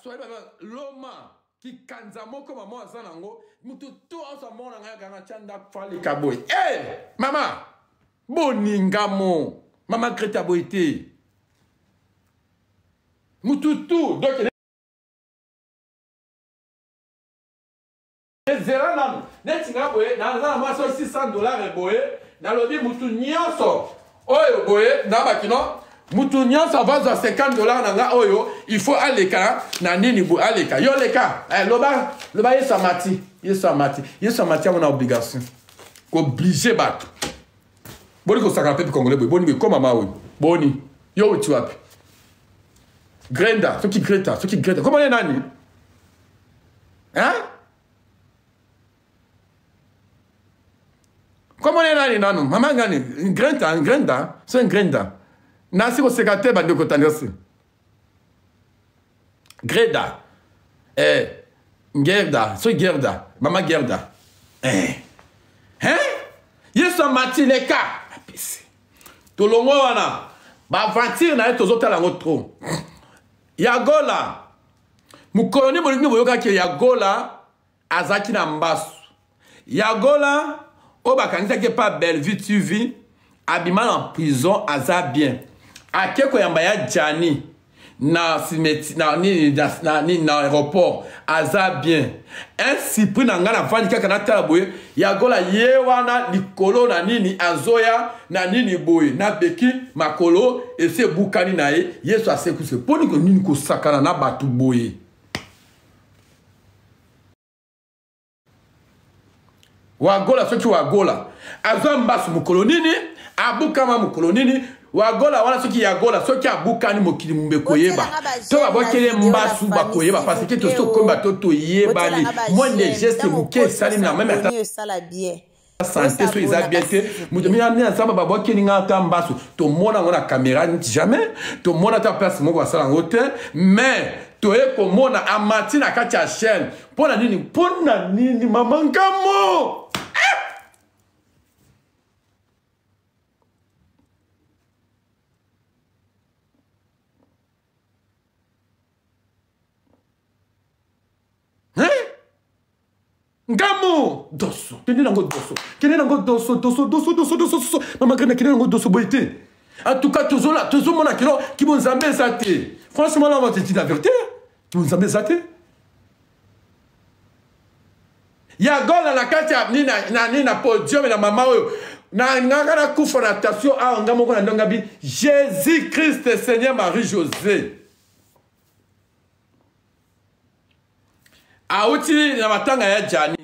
Swahili ba loma kikanza moko mama aza nango mutu to azo mona ngai kanga tya ndako faleka boye hey, eh, mama boningamo mama Greta boye te mutu tu donc ezela nanu neti nga boye naza na mwasi oyo 600 dollar boye nalobi mutu nyonso oyo boye na bakino mutu nyonso avazwa 50 dollar na nga oyo il faut aleka na nini boye aleka yo leka eh, loba loba yesu amati yesu amati yesu amati yango na obligation kooblige bato boni kosakana pepe congolais boye boni boye koma ma oyo boni yo outi wapi grenda soki greta soki greta komona nani Hein? Comment est nani nanu? Mama ngani? Grenda, Grenda, c'est Grenda. Nasi koseka te bandeko tandresse. Greda. Eh, Gerda, so Gerda, mama Gerda. Eh. Hein? Yesu amati leka. Apesi. Tolongo wana. Ba aventure na ye tozotala yango trop. Yagola. Mokolo nini bolingi boyokaki ya Gola azalaki na mbasu. Ya Gola oyo bakangisaki epa Bellevue TV abima na prison aza bien. Ake koyamba ya Gianni na cimetière na nini na, na nini na aéroport aza bien. Un cypri na ngai navandi kaka natala boye ya Gola ye wana likolo na nini azoya na nini boye na beki makolo esi ebukani na ye yesu asekwisi mpo nini nini kosakana na bato boye wagola soki wagola azwa mbasu mokolo nini abukama mokolo nini wagola wana soki yagola soki abukani mokili mumbe koyeba to babwakeli ye mbasu bakoyeba parce que tosi tokomi bato toyebani moindre geste moke esali na meme ata sante soki eza bien te moto mingi na nzamba babwakeli nga ata mbasu tomona yango na kamera jamais tomona ata place moko basala yango te mais toye komona amati na kati ya chaîne mpo na nini mpo na nini mama nkamo Ngamo doso kende nango doso kende nango doso doso doso doso doso doso mama grena kende nango doso boye te en tout cas tozola tozomona kino kibonzambe eza te franchement là on va te dire la vérité kibonzambe eza te ya gola na kati ya nini na nini na podium na mama oyo na ngaka nakufa na tension awa nga moko na ndonga bi jésus christ seigneur marie josé awuti na matanga ya jani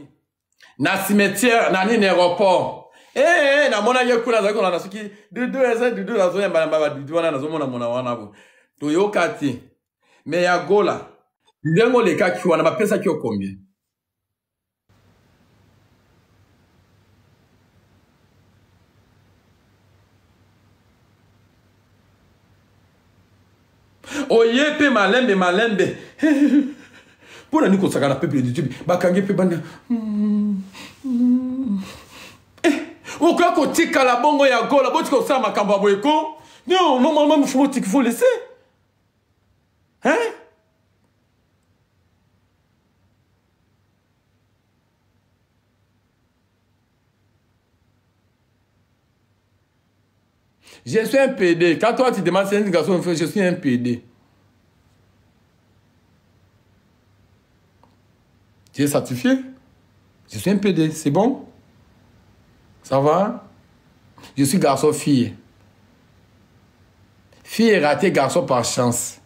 na cimetière na nini aéroport ee eh, eh, namonaki ye kuna azali kolanda soki dudu eza dudu nazoyambayamba badudu wana nazomona mona wana bo toyoka te me ya gola ndenge olekaki wana bapesaki yo combien oye mpe malembe malembe mpo na nini kosaka na peuple de dieu bakangi mpe banda eh, okoya kotikala bongo ya gola botika kosala makambo ya boye ko non normalement faut faut laisser hein Je suis un PD. Quand toi tu demandes si un garçon, je suis un PD. Tu es certifié Je suis un PD, c'est bon Ça va Je suis garçon-fille. Fille ratée, garçon par chance.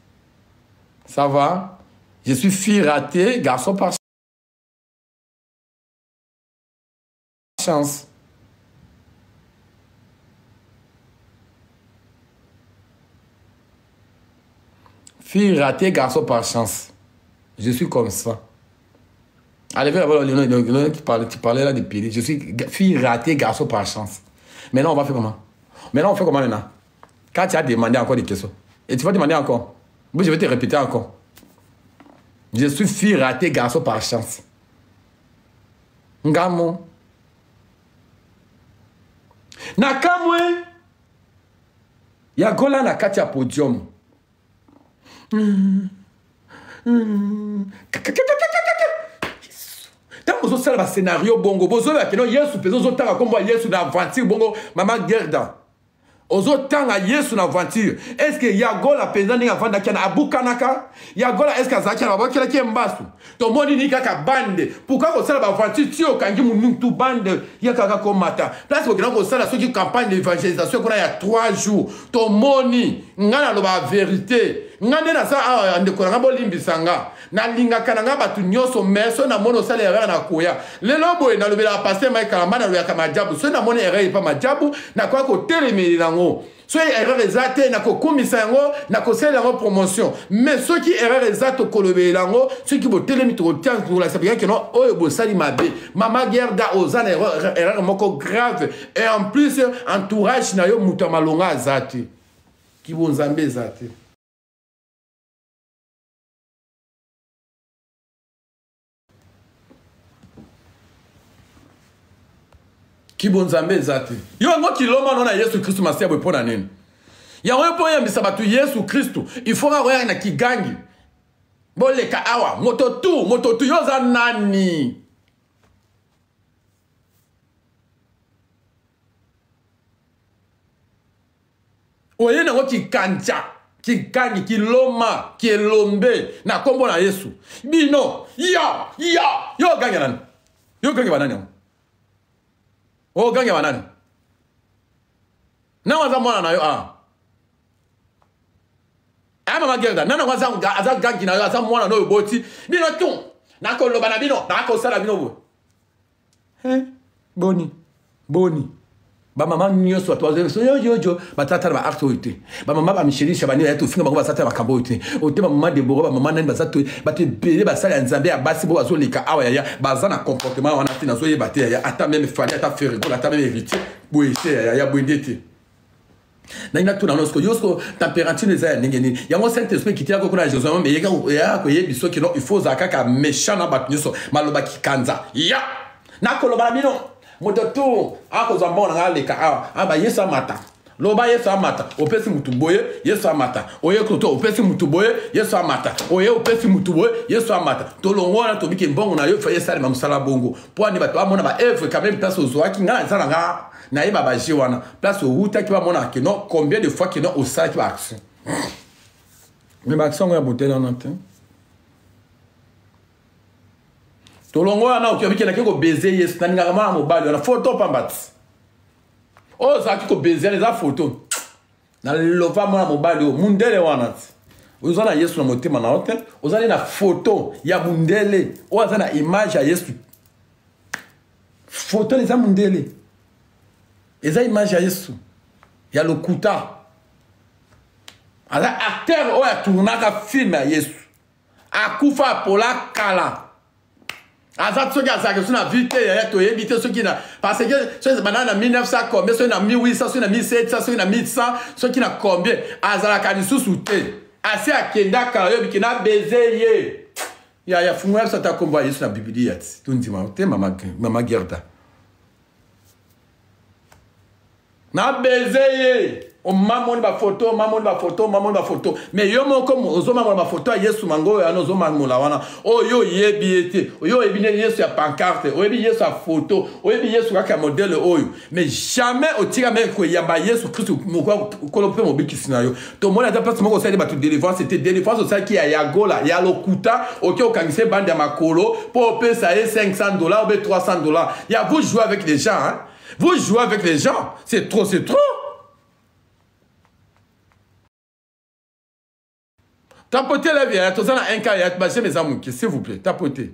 Ça va Je suis fille ratée, garçon par chance. Fille ratée, garçon par chance. Je suis comme ça. Allez, viens là le qui parlait, tu parlais là de PD. Je suis fille ratée, garçon par chance. Maintenant, on va faire comment Maintenant, on fait comment maintenant Quand tu as demandé encore des questions, et tu vas demander encore. Moi, je vais te répéter encore. Je suis fille ratée, garçon par chance. Ngamo. Nakamwe. Ya gola na kati ya podium. Ntango bozosala bascenario bongo, bozoyeba keno Yesu mpenza ozotanga nkombo ya Yesu na aventure bongo. Mama Gerda, ozotanga Yesu na aventure. Estce Yagola mpenza ndenge avandaki wana abukanaka? Yagola estce azalaki wana babokelaki ye mbasu? Tomoni nini kaka bande. Pourkui kosala baaventure ti okangi monutu bande ye kaka komata place kokenda kosala soki campagne d'évangélisation kuna ya 3 jours? Tomoni ngai naloba verité, ngai nde naza awa. Ndeko na ngai, bolimbisa nga, nalingaka na ngai bato nyonso, mais soki namoni osala erreur, nakoya lelo boye nalobelaka pasteur Mike Kalamba, nalobelaka majabu. Soki namoni erreur epa majabu, nakoya kotelemelela yango. Soki erreur eza te, nakokumisa yango, nakosalela yango promotion. Mais soki erreur eza, tokolobelela yango. Soki botelemi, tokolakisa penza keno oyo bosali mabe. Mama Gerda, oza na erreur moko grave, et en plus entourage na yo, moto ya malonga aza te, kibonzambe eza te. Kibonzambe eza te. Yo yango kiloma no na Yesu Kristu Masiya boye mpo na nini? Yango yo mpo oyambisa bato Yesu Kristu, il faut kaka koyaka na kigangi, boleka awa, moto tu, moto tu. Yo oza nani? Oye nango kikanja, kikangi, kiloma, kielombe na nkombo na Yesu. Bino yo yo yo ogangi nani? Yo ogangi banani? Yango ogangi banani? Nango aza mwana na yo? Ah, aya mama Gerda, nani yango aza gangi na yo? Aza mwana na oyo oboti? Bino tu nakoloba na bino, nakosala bino boye. Eh, boni boni bamama nyonso bato bazoyoyoyo batata na baacte oyo te. Bamama bamichelisha banini ya tofinga bango, bazata makambo oyo te. Oyo te, bamama Debora, bamama nani, baza bato ebele basali ya Nzambe ya basi bo bazoleka awa yaya, baza na comportement wana te. Nazoyeba te yaya, ata même Fally, ata Ferre Gola, ata même Héritier boye te yaya, ya boye nde te. Nangi natuna no siko yo siko température eza ya ndenge nini? Yango Saint Esprit ekiti yako kuna ya Jérusalem, eyaka koyebi soki no il faut ozala kaka méchant na bato nyonso, maloba kikanza ya nakoloba na bino, moto tu akozwa mbongo na ngai aleka awa aba Yesu amata. Loba Yesu amata, opesi mutu boye, Yesu amata. Oye koto, opesi mutu boye, Yesu amata. Oye, opesi mutu boye, Yesu amata. Tolongo wana tobiki mbongo na yo faye esalema mosala bongo mpo ani bato bamona baevre quand même place ozwaki. Ngai naza na nga nayeba baje wana place owutaki, bamona ke non, combien de fois ke non osalaki baaction, mais baaction yango ya botele wana te. Tolongo wana okendaki kobeze Yesu, nalingaka mwana mobali wana, foto pamba ti oyo ozalaki kobeze wana eza foto. Nalova mwana mobali oyo mundele wana ti oza na Yesu na motema na yo te, ozali na foto ya mundele oyo aza na image ya Yesu. Foto eza mundele, eza image ya Yesu ya lokuta. Aza acteur oyo atournaka film ya Yesu, akufa, apola kala. Aza soki azalaka so na vie te yaya, toyebi te soki na, parce que soki banda na 1900 combien, soki na 1800, soki na 1700, soki na 1100, soki na combien, azalaka lisusu te, asi akenda kala. Oyebi ke na beze ye yaya, fungola biso ata kombo ya Yesu na Bibilia ti tondima te. Mama, mama Gerda, na beze ye, omamoni bafoto, omamoni bafoto, omamoni bafoto, mais yo moko ozomamola bafoto ya Yesu mango oyo wana ozomamola wana, oyo oyebi ye te. Oyo oyebi nde Yesu ya pancarte, oyebi Yesu ya foto, oyebi Yesu kaka ya modèle oyo, mais jamais otika même koyamba Yesu Kristu Nkolo mpe Mobikisi na yo. Tomoni ata place moko osali bato délivrance te. Délivrance osalaki ya Yagola ya lokuta, oke okangisa bande ya makolo mpo opesa ye 500 $ obe 300 $. Ya vous jouez avec les gens, hein? Vous jouez avec les gens, c'est trop, c'est trop. Tapotez la vie, toza na un cas ya bajeme eza moke, s'il vous plaît, tapotez.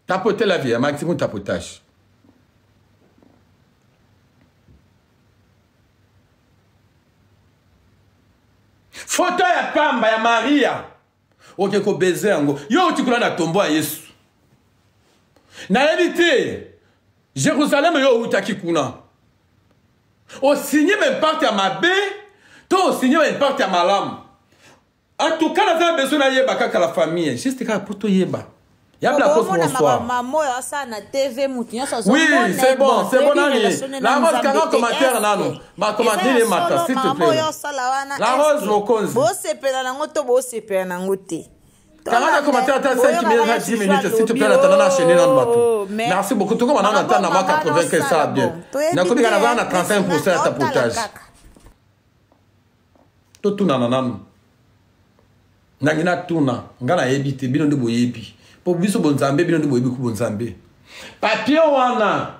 Tapotez la vie, maximum tapotage. Foto ya pamba ya Maria oke kobeze yango, yo outi kuna na tombo ya Yesu, nayebi te Jérusalem, yo outaki kuna, osinye baimpacte ya mabe to osinye baimpacte ya malamu? En tout cas naza na besoin nayeba kaka, la famille, juste kaka mpo toyeba. Ya Blacos, bonsoir. Maman oyo asala na TV mutu nyonso Oui, c'est bon, c'est bon nani. La Rose kanga commentaire nanu. Ba commentaire les mata s'il te plaît. La Rose Mokonzi. Bosepela nango to bosepela nango te. Kanga commentaire ata 5 minutes 10 minutes s'il te plaît na tanda na chaîne nanu bato. Merci beaucoup. Tokoma nanu ata na ma 95 ça bien. Nakomi kana na 35% ya tapotage. Totunana nanu. Nangi natuna nga nayebi te bino nde boyebi mpo biso bonzambe bino nde boyebi ku bonzambe papier wana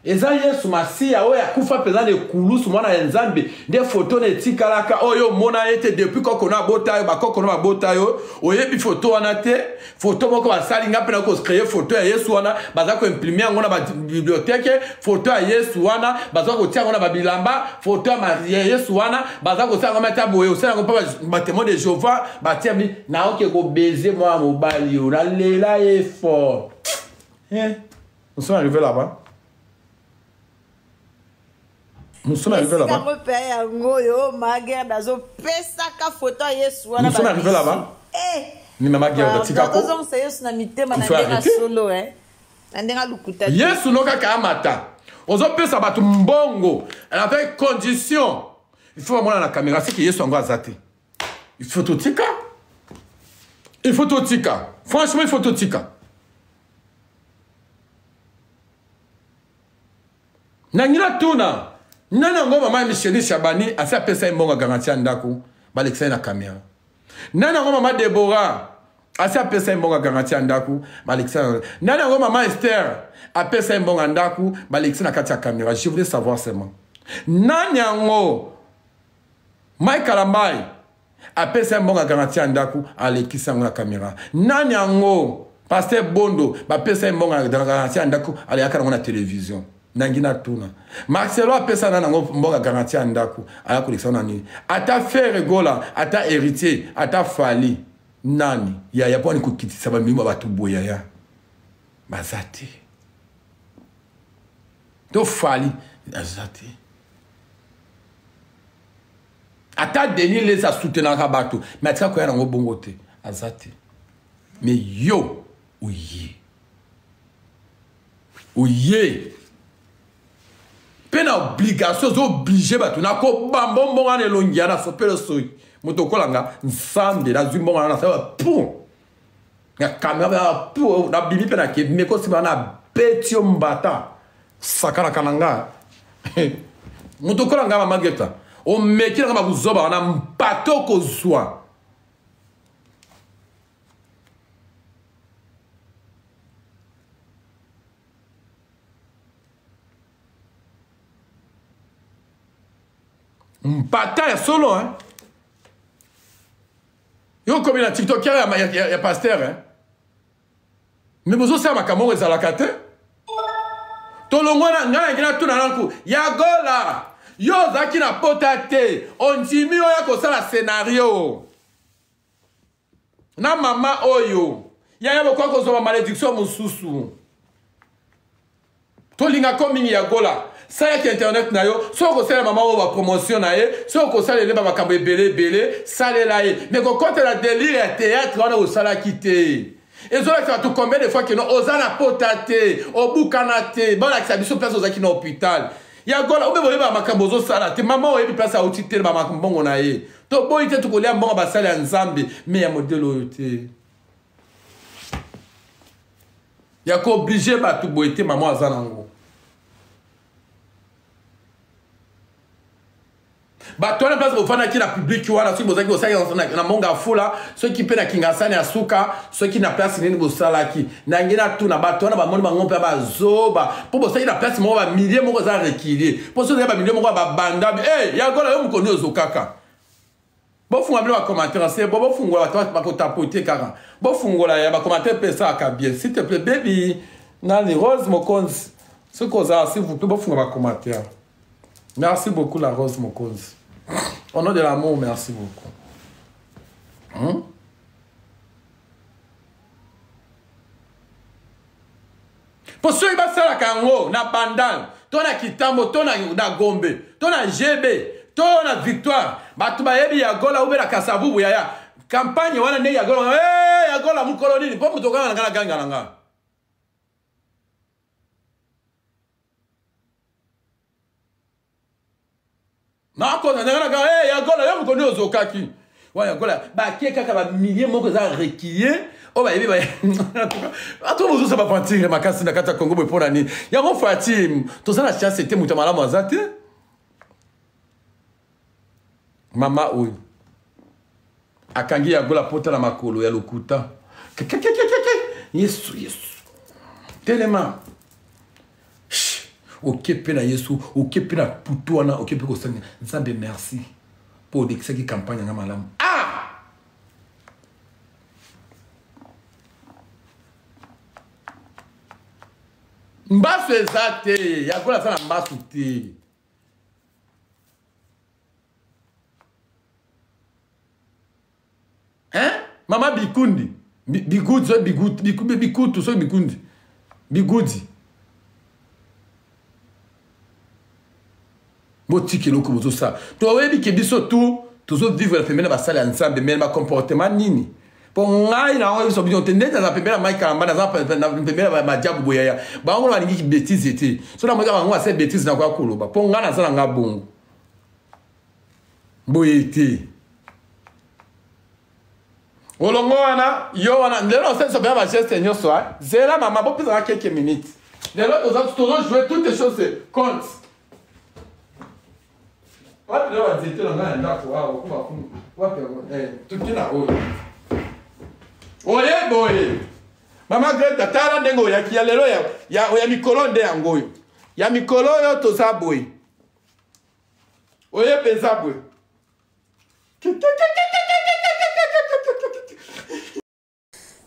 eza yesu masiya oyo akufa mpenza na ekulusu mwana ya nzambe nde foto na etikalaka oyo omona ye te depuis koko na abota yo bakoko na babota yo oyebi foto wana te foto moko basali nga mpe na kocreye foto ya yesu wana baza koimprime yango na babiblioteke foto ya yesu wana baza kotia yango na babilamba foto ya yesu wana baza kosala yango mata boye osala yango mpo batemoin de jehova batia mi naoke kobeze mwana mobali yo nalela ye fort eh, nous sommes arrivés là-bas. Nous sommes arrivés là-bas. Yango oyo magerde azopesaka foto ya yesu wana. Nous sommes arrivés là-bas. Eh. Ni mama Gerda tika ko. Tozongisa yesu na mitema na ndenge solo eh. Na ndenge lukuta. Yesu no kaka amata. Ozopesa bato mbongo avec condition. Il faut bamona na caméra c'est que Yesu yango aza te. Il faut totika. Il faut totika. Franchement, il faut totika. Nangi natuna nani yango mama ya Micheline Shabani asi apesa ye mbongo ya garantie ya ndako balekisa ye na kamera. Nani yango mama Deborah asi apesa ye mbongo ya garantie ya ndako balekisa ye. Nani yango mama Esther apesa ye mbongo ya ndako balekisa na kati ya kamera. Je voulais savoir seulement. Nani yango Mike Kalambay apesa ye mbongo ya garantie ya ndako alekisa yango na kamera. Nani yango Pasteur Bondo bapesa ye mbongo ya garantie ya ndako aleyaka nango na television. Nangi natuna Marcelo apesa nani yango mbongo ya garantie ya ndako aya kolekisa na nini? Ata Ferre Gola, ata Héritier, ata Fally nani yaya mpo ani kokitisa bamilimo ya bato boye yaya baza te to Fally aza te. Ata Denis Lesa asoutenaka bato mais atika koya nango bongo te aza te. Mais yo oye oye mpe na obligation ozo oblige bato nakobamba mbongo wana elongi ya nasopele soki moto okolanga nzambe nazwi mbongo wana nasala pum na kamera pum nabimi mpe nake meko nsima na beti yo mbata sakanaka na nga moto okolanga mama geta omeki nanga bakuzoba wana mpata okozwa mpata ya solo hein? Yo okomi na tiktok ya, ya, ya, ya pasteur hein? Me bozosala makambo moko ezalaka te. Tolongwa na ngai nangi natuna nanku ya gola yo ozalaki na pota te ondimi oya kosala scenario na mama oyo yaya bokoki kozwa ba malédiction mosusu. Tolinga ko mingi ya gola salaki internet na yo soki okosalela mama oyo bapromotion na ye soki okosalela ye bamakambo ebele ebele salela ye me kokotela delire ya théâtre wana osalaki te ezolakisa bato combien de fois keno oza na pota te obukana te balakisa biso place ozalaki na hôpital ya gola obe boyeba makambo ozosala te mama oyebi place auti te na mbongo na ye toboyi te tokolia mbongo basali ya nzambe me ya modele oyo te ya kooblige bato boye te mama aza nango bato wana place bofandaki na publiki wana soki bozalaki bosalaki na monga fula soki mpe na kingasani ya suka soki na place nini bosalaki nange natuna bato wana bamoni bango mpe bazoba mpo bosalaki na place moko bamilie moko eza rekilie mpo soki ozali bamilie moko ya babanda e yagola yo mokoni ozokaka bofungola bino bacommentaire se bo bofungola bato bakotapote kaka bofungola ya bacommentaire mpe esalaka bien s'il te plaît baby nani Rose Mokonzi soki ozala s'il vous plaît bofungola bacommentaire. Merci beaucoup la Rose Mokonzi. Au nom de l'amour, merci beaucoup. Po soki basalaka yango na Bandal to na Kitambo to na Gombe to na GB to na Victoire bato bayebi ya Gola ube na Kasavubu yaya campagne wana ndenge ya Gola hey, ya Yagola mokolo nini mpo moto okanga na ngai naganga na ngai. Nakoza ndenge na ngai, hey, Yagola yo mokolo nini ozokaki wana Yagola bakie kaka bamilie moko eza requille oyo bayebi ato bozosa baventire makasi na kati ya Congo boye mpo na nini yango Fati toza na chance te moto ya malamu aza te. Mama oyo akangi Yagola pota na makolo ya lokuta. Yesu, Yesu telema, oke mpe na Yesu, oke mpe na putu wana, oke mpe kosanga Nzambe merci mpo odekisaki campagne yanga malamu. Ah! Mbasu eza te, Yagola aza na mbasu te. Hein? Mama Bikundi, Bigudi, soki Biguti, Bikutu, soki Bikundi, Bigudi. Botika eloko bozosala. Toyebi ke biso tout tozovivre na pembeni na basali ya Nzambe, mais ba comportement nini? Mpo ngai na yango biso bino te ndenge naza pembeni ya Mike Kalamba, naza pembeni ya Madiabu Boyaya. Bango balingi betise te. So na moka bango basali betise na koya koloba. Mpo ngai naza na ngai bongo. Boye te. Olongo wana, yo wana, lelo osalisa mpenza bageste nyonso, zela mama, bopesaka quelques minutes. Lelo tozo jouer toutes les choses compte. Wapi na banzete na ngai ya ndako awa, okoma kuna. Wapi yango? Tuki na oyo. Oye boye. Mama Greta, tala ndenge oyaki ya lelo ya, ya, ya mikolo nde yango oyo. Ya mikolo oyo toza boye. Oye mpenza boye.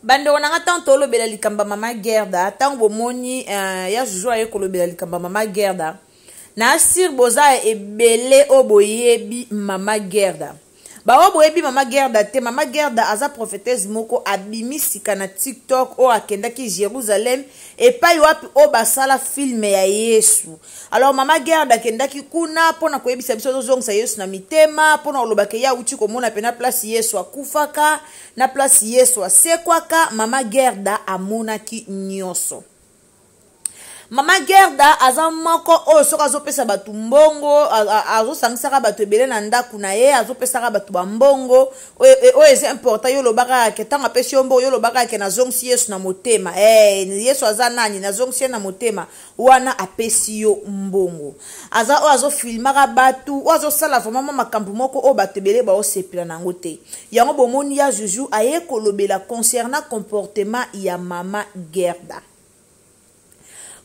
Bandeko na nga, ntango tolobela likambo ya mama Gerda, ntango bomoni ya Juju aye kolobela likambo ya mama Gerda, na asire boza ebele oyo boyebi mama Gerda. Baoyo boyebi mama Gerda te, mama Gerda aza prophétesse moko abimi sika na TikTok oyo akendaki Jérusalem epai wapi oyo basala filme ya Yesu. Alors mama Gerda akendaki kuna mpona koyebisa biso tozongisa Yesu na mitema, mpona koloba ke ye awuti komona pena place Yesu akufaka na place Yesu asekwaka. Mama Gerda amonaki nyonso. Mama Gerda aza moko oyo soki azopesa bato mbongo, azosangisaka bato ebele na ndako na ye, azopesaka bato bambongo oyo eza important. Yo olobaka ke ntango apesi yo mbongo, yo olobaka ke nazongisi Yesu na motema. Yesu aza nani? Nazongisi ye na motema. Wana apesi yo mbongo. Aza oyo azofilmaka bato, oyo azosala vraiment mwa makambo moko oyo bato ebele baosepela na yango te. Yango bomoni ya Juju aye kolobela concernant comportement ya mama Gerda.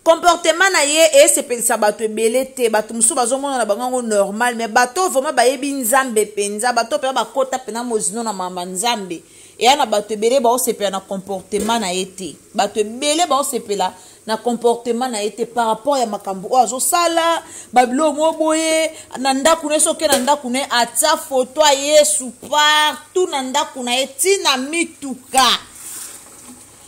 Comportement na ye esepelisa bato ebele te. Bato mosusu bazomona na bango yango normal, mais bato vraiment bayebi Nzambe mpenza, bato mpenza bakota mpenza mozino na mama Nzambe, eya na bato ebele baosepela na comportement na ye te. Bato ebele baosepela na comportement na ye te par rapport ya makambo oyo azosala, babiloko moko boye na ndako na ye. Soki na ndako na ye atia foto ya Yesu partout na ndako na ye, ti na mituka,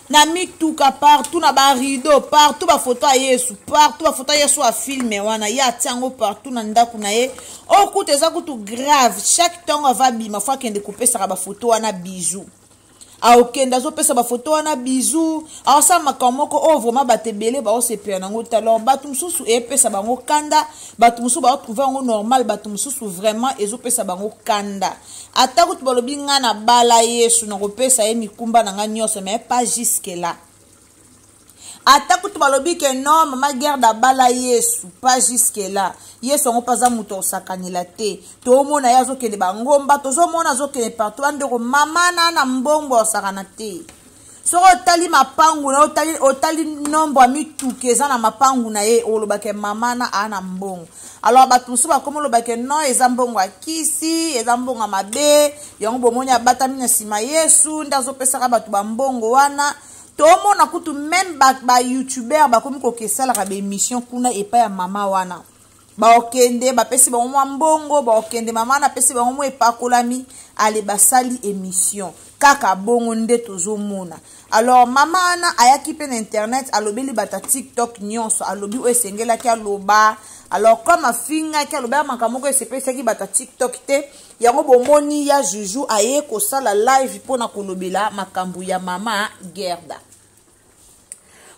na mituka partout, na ba rideau partout, ba photo ya Yesu partout, ba photo ya Yesu ya filme wana ye atia yango partout na ndako na ye. Oyo kutu eza kutu grave, chaque ntango ava bima fo akende kopesaka ba photo wana bisou. Aokende azopesa ba photo wana bisou, aosala makambo moko oyo vraiment bato ebele baosepela nango te. Alors bato mosusu eyepesa bango kanda, bato mosusu baotrouve yango normal, bato mosusu vraiment ezopesa bango kanda. Ata kutu balobi nga na bala Yesu, nakopesa ye mikumba na nga nyonso, mais pas jusque là. Ata kutu balobi ke non, mama Gerda abala Yesu, pas jusque là. Yesu yango mpe aza moto osakanela te. Tomona ye azokende bangomba, tozomona azokende partout. Bandeko, mama na mbongo osakana te. Soki otali mapangu na ye, otali nombre ya mituka eza na mapangu na ye, olobake mama na aa na mbongo. Alors bato mosusu bakomi olobake non, eza mbongo ya kisi, eza mbongo ya mabe. Yango bomoni abatami na nsima Yesu nde azopesaka bato bambongo wana. Tomona kutu même ba youtubeur bakomi kokesalaka ba émission kuna epai ya mama wana. Baokende bapesi bango mwa mbongo, baokende mama wana apesi bango mwa epakolami, ale basali émission kaka bongo nde tozomona. Alors mama wana ayaki mpe na internet, alobeli bato ya TikTok nyonso, alobi oyo esengelaki aloba, Alors comme afingaki, alobaki makambo moko esepesaki bato ya TikTok te, yango bomoni ya Juju aye kosala live mpona kolobela makambo ya mama Gerda,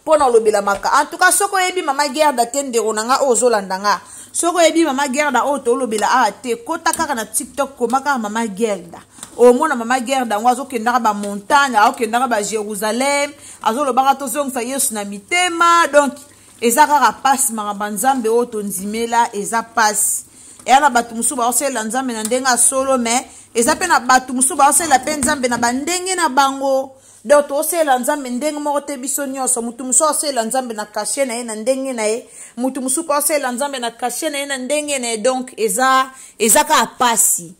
mpo na olobela maka. En tout cas, soki oyebi mama Gerda te, ndeko na nga oyo ozolanda nga, soki oyebi mama Gerda oyo tolobela awa te, kota kaka na TikTok, koma kaka mama Gerda, omona mama Gerda yango azokendaka bamontagne, azokendaka baJérusalem, azolobaka tozongisa Yesu na mitema. Donc eza kaka pasi, makambo ya Nzambe oyo tondimela eza pasi. Eya na bato mosusu baosalela Nzambe na ndenge ya solo, mais eza mpe na bato mosusu baosalela mpe Nzambe na bandenge na bango. Donc tosalela Nzambe ndenge moko te biso nyonso. Motu mosusu asalela Nzambe na cachet na ye, na ndenge na ye, motu mosusu mpe asalela Nzambe na cachet na ye, na ndenge na ye. Donc eza kaka pasi,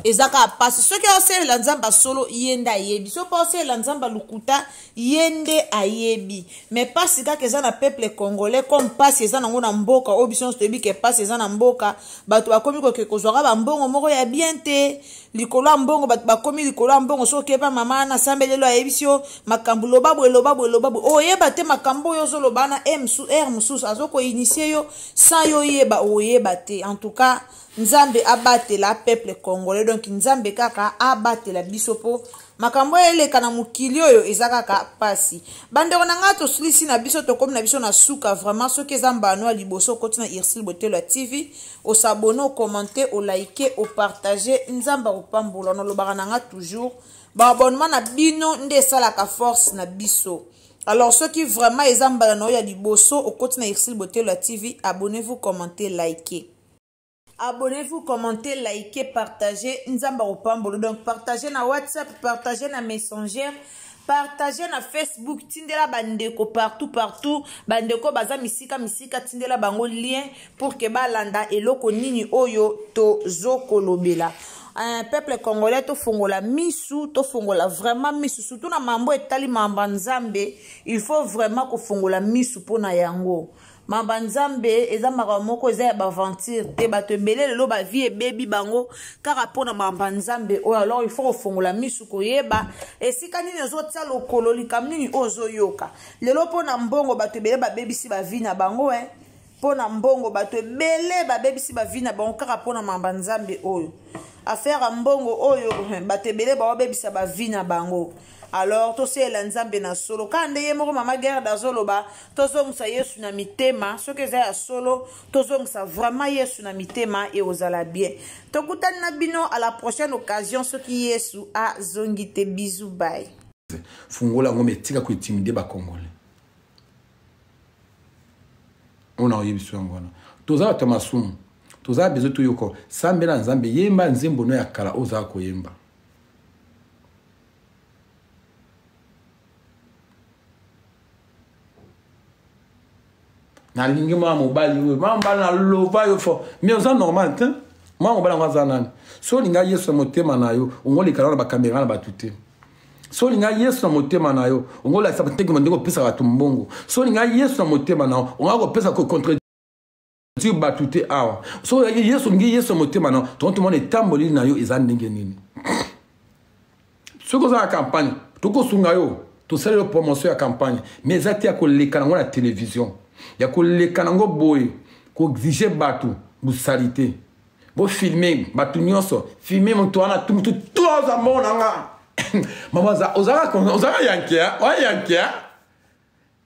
eza kaka pasi. Soki aosalela Nzambe asolo, ye nde ayebi. Soki mpe aosalela Nzambe alukuta, ye nde ayebi. Mais pasi kaka eza na peuple congolais, comme pasi eza nango na mboka oyo biso nyonso toyebi ke pasi eza na mboka. Bato bakomi koke kozwaka bambongo moko ya bien te likolo ya mbongo. Bato bakomi likolo ya mbongo. Soki okepa mama wana asambelelo, ayebisi yo makambo, loba boye, loba boye, loba boye, oyeba te makambo oyo ozoloba na aire mosusu azokoinitie yo sans yo oyeba, oyeba te. En tout cas, Nzambe abatela peuple congolais. Donc Nzambe kaka abatela biso, mpo makambo oyo eleka na mokili oyo eza kaka pasi. Bandeko na ngai, tosilisi na biso, tokomi na biso na suka. Vraiment, soki eza mbano ya liboso okoti na Ursile Botelo ya TV, os'abonner, ocommenter, olike, opartager, Nzambe akopambola. Nalobaka na nga toujours, baabonnement na bino nde esalaka force na biso. Alors soki vraiment eza mbala na oyo ya liboso okoti na Ursile Botelo ya TV, abonnez-vous, commentez, likez. Abonnez-vous, commentez, likez, partagez. Nzambe akopambola. Donc partagez na WhatsApp, partagez na Messenger, partagez na Facebook, tindela bandeko partout partout, bandeko baza misika misika, tindela bango lien pour que balanda eloko nini oyo tozokolobela. Un peuple congolais, tofongola misu, tofongola vraiment misu, surtout na mambo etali mamba Nzambe. Il faut vraiment kofongola misu mpona yango. Mamba Nzambe eza makambo moko eza ya baaventure te. Bato ebele lelo bavie ebebi bango kaka mpona mamba Nzambe oyo. Alors il faut kofongola misu, koyeba esika nini ozotia lokolo, likambo nini oyo ozoyoka lelo. Mpona mbongo, bato ebele babebisi bavie na bango, eh. Mpo na mbongo, bato ebele babebisi bavie na bango kaka mpona mamba Nzambe oyo. Affaire ya mbongo oyo, bato ebele baobebisa bavie na bango. Alors tosalela Nzambe na solo, kaka nde ye moko mama Gerda azoloba, tozongisa Yesu na mitema. Soki eza ya solo, tozongisa vraiment Yesu na mitema, ekozala bien. Tokutani na bino à la prochaine occasion, soki Yesu azongi te. Bisous, bye. Fungola yango, mais tika kointimider bacongolais. Oyo na oyebi so yango wana, toza bato ya masumu, toza besoin toyoka. Sambela Nzambe, yemba nzembo no ya kala oyo ozala koyemba. Nalingi mwana mobali oyo, mwana mobali nalova yo fo, mais oza normal te. Mwana mobali yango aza nani? So olinga Yesu na motema na yo, ongoleka na bakamera na bato te. So olinga Yesu na motema na yo, ongolakisa ndenge ndenge opesaka bato mbongo. So olinga Yesu na motema na yo, onga kopesa kocontredire bato te awa. So oyaki Yesu, olingi Yesu na motema na yo, tongo tomona etamboli na yo eza ndenge nini. Soki oza na campagne, tokosunga yo, tosali yo promotion ya campagne, mais eza te ya koleka nango na télévision, ya koleka nango boye, koexige bato bosali te. Bofilme bato nyonso, filme moto wana, tu motu tu aza mbongo na nga. Mama, ozalaka yankia, oya yankia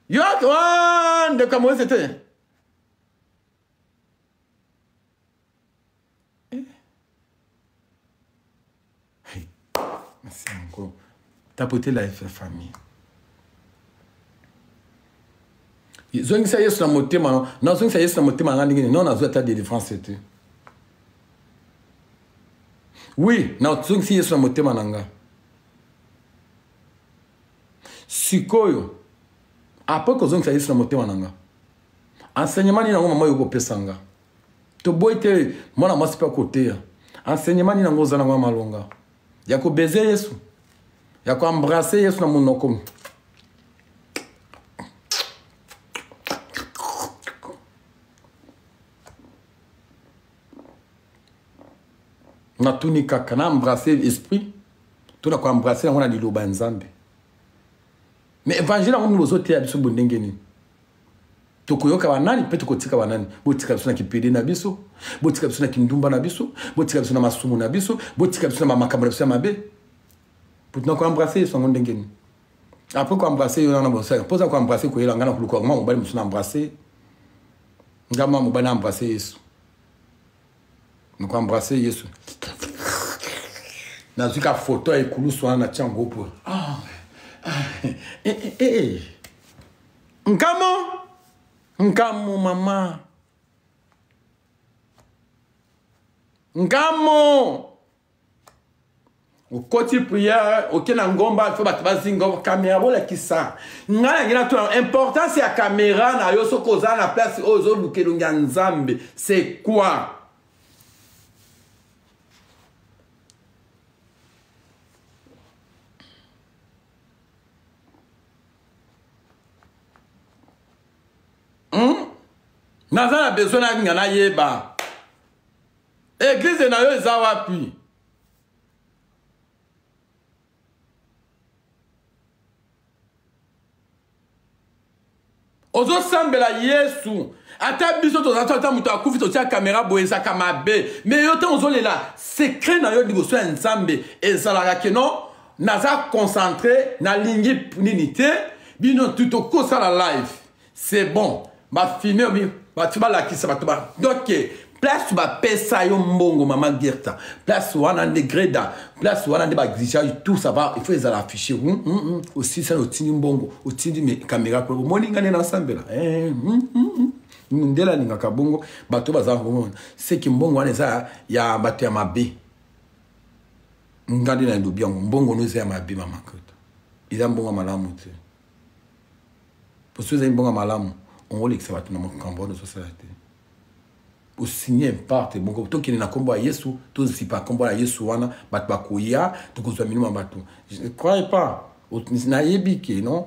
yo ndeko ya Moise te. Merci encore. Tapoter la famille. Zongisa Yesu na motema. Nazongisa Yesu na motema na nga ndenge nini? Non, nazwi ata délivrance te. Oui, nazongisi Yesu na motema na nga. Sikoyo, après kozongisa Yesu na motema na nga, enseignement nini yango mama oyo kopesa nga? Toboyi te, mwana mwasi mpe akoteya. Enseignement nini yango oza nango ya malonga ya kobeze Yesu, ya koembrasser Yesu na monoko? Natuni kaka, na embrasser esprit to na koembrasser yango na liloba ya Nzambe? Mais évangile yango nini bozoteya biso bo ndenge nini? Tokoyoka banani mpe tokotika banani? Botika biso na kipede na biso, botika biso na kindumba na biso, botika biso na masumu na biso, botika biso na makambo na biso ya mabe. Putina koembrasse Yesu yango ndenge nini? Après koembrasse yo nana bosala mpoza koembrasse koyela ngai na koluka mwa mobali mosusu na embrasse nga mwa mobali na embrasse Yesu, nakoembrasse Yesu, nazwi ka foto ya ekulusu wana natia yango po ah, ah, eh, eh, eh. Nkamo nkamo mama nkamo okoti priere oke na ngomba fo bato bazinga kamera bolakisa ngai nangi natuna importance ya kamera na yo soki oza na place oyo ozoluka elongi ya nzambe c'est quoi? Naza na besoin nalinga nayeba eglize na yo eza wapi. Ozosambela Yesu, ata biso toza to ata moto akufi totia kamera boye ezalaka mabe. Me yo ntango ozolela sekret na yo liboso ya Nzambe ezalaka keno naza concentré, nalingi nini te. Bino tu tokosala live, c'est bon, bafilme bato balakisa bato ba donc place bapesa yo mbongo mama Gerta, place wana nde greda, place wana nde baexige tout ça va, il faut ezala affiché. Osisa otindi mbongo, otindi caméra kuna, omoni nga nde nasambela eh, ndele alingaka bongo bato baza komona seki mbongo wana eza ya bato ya mabe. Nga nde nalobi yango, mbongo no eza ya mabe mama Gerta, eza mbongo ya malamu te. Poso ezali mbongo ya malamu, ongolekisa bato na makambo wana ozosala te. Osigne parte moko, tokende na nkombo ya Yesu, tozipa nkombo ya Yesu wana, bato bakoya, tokozwa milimo ya bato. Je crois pas, nayebi ke non,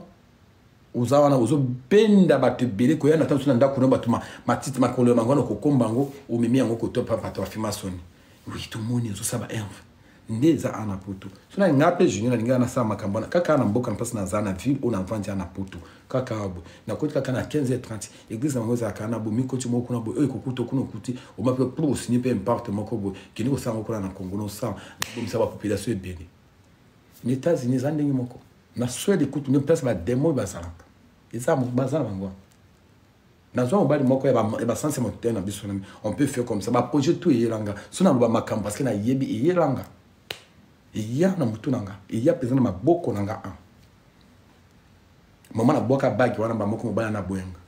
oza wana ozobenda bato ebele koya na ntango na ndako no bato matiti makolo ya bango wana okokomba yango, omemi yango kotopa bato bafima soni. Oui, tomoni ozosala ba herve nde eza ana poto. So na nga mpe junior nalingi nasala makambo wana kaka na mboka na mpasi naza na ville oyo navandi na poto kaka boye, nakoti kaka na 15h30 église yango ezalaka na boye, mikoti moko kuna boye oyo ekokuta kuna okuti oma mpe pour osigne mpe imparte moko boye, kende kosala yango kuna na Congo nosala nabomisa bapopulation ebele. Na États-Unis eza ndenge moko, na Swede kutu nde place bademo bazalaka, eza baza na bango. Nazwa mobali moko ya basanse mote na biso, on peut faire comme ça, baprojet tout eyelanga so naloba makambo parce que nayebi eyelanga, eya na motu na nga, eya mpenza na maboko na nga. An mama nabwaka bagi wana bamoko mobali na boyanga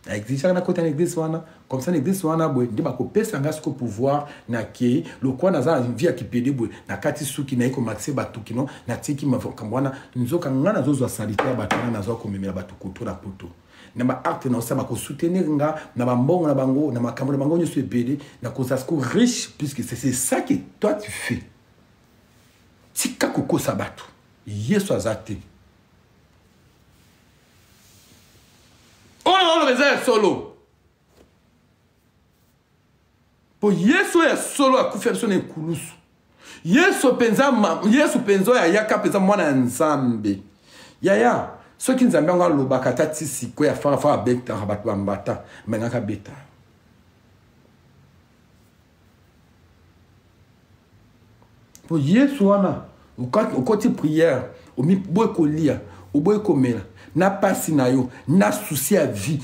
na exigeaka nakota na église wana comme ça. Na église wana boye nde bakopesa nga siko pouvoir. Nakei lokwa naza na vie ya kipede boye, nakati suki naye komakise bato kino natiki makambo wana. Nzoka nga nazozwa salite ya bato wana, nazwa komemela bato koto na poto na baacte na osala, bakosoutenir nga na bambongo na bango na makambo na bango nyonso ebele, nakozala siko riche, puisque c'est ça que toi tu fais. Tika kokosa bato, Yesu aza te. Oyo oloba eza ya solo, mpo Yesu oyo ya solo akufi biso na ekulusu. Yesu mpenza, Yesu mpenza oyo ayaka mpenza mwana ya Nzambe. Yaya, soki Nzambe yango alobaka ata ti sikoyo ya farafa abetaka bato bambata, mengaka beta mpo Yesu wana okoti priere, oboyi kolia, oboyi komela na pasi na yo na susi ya vie.